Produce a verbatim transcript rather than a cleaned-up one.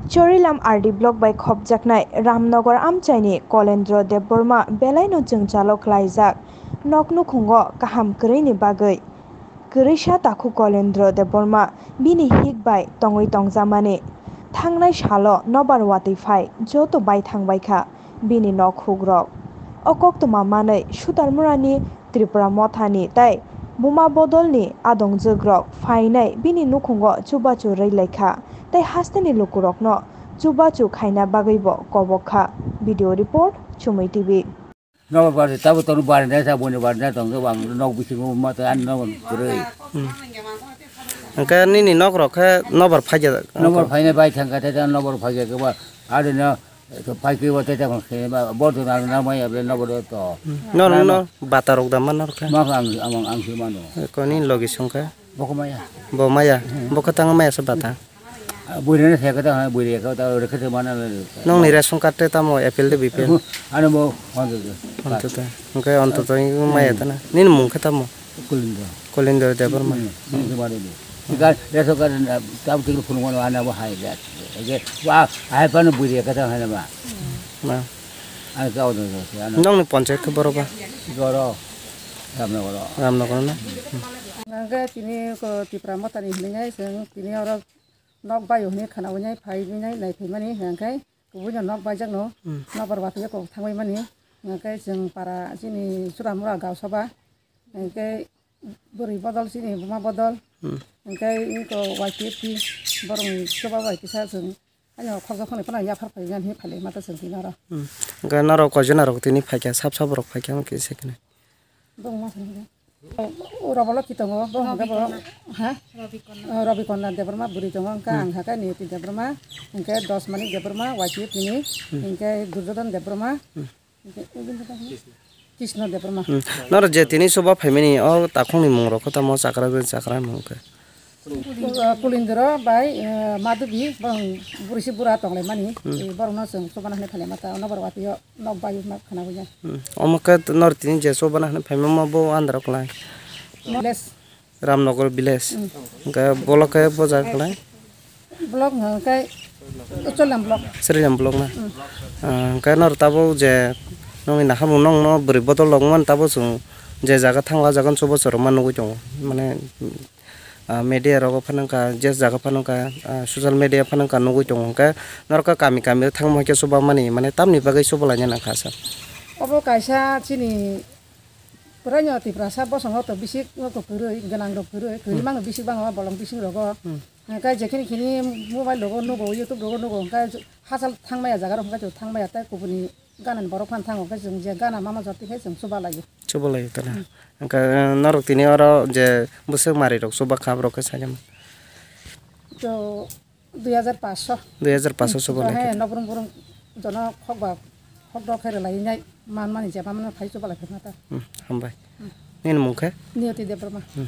Chorilam R D block bai khopjaknai Ramnagar amchaini Kolendro Debbarma belaino jwngjalo klaijak. Nok nukhungo kaham kwrwini bagwi kwrwisa takhuk Kolendro Debbarma bini hik bai tongwi tongjamani. Thangnai salo nobar watwi phai joto baithang baikha bini nok hukrok. O koktwma manwi Sudarmurani Tripura Mothani tei Buma Bodolni adongjwkrok phainai bini nukhungo chubachu rwi laikha tei hasteni lukurokno chubachu khaina bagwibo kobok kha. Video report, Chumui T V. Nobar bari tabo tong bari na sa boni bari na tong bang nok bisingo ma ta an nok kwrwi. Hwnkhe nini nok rok khe nobar phai jak. Nobar phaina bai thang kha tei nobar phai jak ba aro no phai khe bo tei tang khe ba bo to na na mai able nobar to. Nor no bata rok da man nor khe. Ma ang ang ang se mano. Koni logi song khe. Bo ko maya. Bo maya. Bo khe tang maya se bata. Buirino se kata ha buiri kata rikhe se mana. Nongni ration card te tamo A P L de B P L? Ano mo honto de. Ontoto. Hwnkhe ontoto wngwi maya tana. Nini mung khe tamo? Kulindo. Kulindo Debbarma. Nini se mana de. Ika ration card tam tik phunung mano ana bo hai de. Ege wa hai pano buiri kata hai na ba. Ma. Ano ka odo de. Nongni panchayat khe boro ba? Goro. Ramnagar. Ramnagar na? Hwnkhe tini ko Tipra Mothani hinwi nai chwng tini oro nok baio hinwi khwnawi nai phaiwi nai naiphaimani hwnkhe kubuino nok baijakno nobar watwi kok thangbaimani hwnkhe chwng para chini churamura gausaba hwnkhe bwrwi bodol chini buma bodol hwnkhe eko Y T F T borokni chuba bai kisa chwng haino khoroksa khornwi phano yaphar phaiwi nani hinwi phailaima ta chwng tini oro. Hwnkhe norok koijon norok tini phaikha sap sap borok phaikha hwnkhe se kheno. Bongma sini. O Robolo ki tongo, bo hwnkhe bo, ha? Robikonna. O, Robikonna Debbarma bwrwi tongo, hwnkhe ang hakhe Niyoti Debbarma, hwnkhe Dosmani Debbarma, Y T F nini, hwnkhe Durjodon Debbarma, hwnkhe Krisno Debbarma. Noro je tini chuba phaimani o takhukni mung rok khe tamo chakra chakra mung khe? Kulindro bai, eh, Madhubi, borok bwrwi se bura tonglaimani, eh, borokno chwng chubana hinwi phailaima ta, nobar watwi o nok bai ma khwnawi ya. Omo khe nor tini je chubana hinwi phaima bo andro klai. Village. Ramnagar village. Hwnkhe bolok khe bo jaga klai. Block hwnkhe Chorilam block. Chorilam block na. Ah, hwnkhe nor tabuk je nongni naharmung nongno bwrwi bodol rok wngmani tabuk chwng je jaga thangla jaga chuba chwrwngma nugwi tongo. Mane, ah, media rogo phano wngkha, je jaga phano wngkha, ah, social media phano wngkha nugwi tongo, hwnkhe norokha kami kami o thangma hai khe chubamani, mane, tamni bagwi chubalaina nangkha aswk? Obo kaisa chini pwraino Tiprasa bosongo to bisik no to kwrwi, gwnang rok kwrwi, kwrwi mano bisik bango bolong bising rogo. Hwnkhe jekhini khini mobile rogo nugo, YouTube rogo nugo, hwnkhe hachal thangmaya jaga rok hwnkhe thangmaya tei kubuni Gana ni borok phano thango khe chwng je gana mama jotwi khe chwng chuba laio. Chuba laio tana. Hwnkhe, eh, norok tini oro je bwswk mari rok chuba kha borok khe saimano. To dui hajar paanch sho. Dui hajar paanch sho chuba lai khe. He, nokbrung brung jono khokba khokdok khe rwlai nai man mani je mama phai chuba lai khe mata. Hmm, hambai. Nini mung khe? Niyoti Debbarma. Hmm.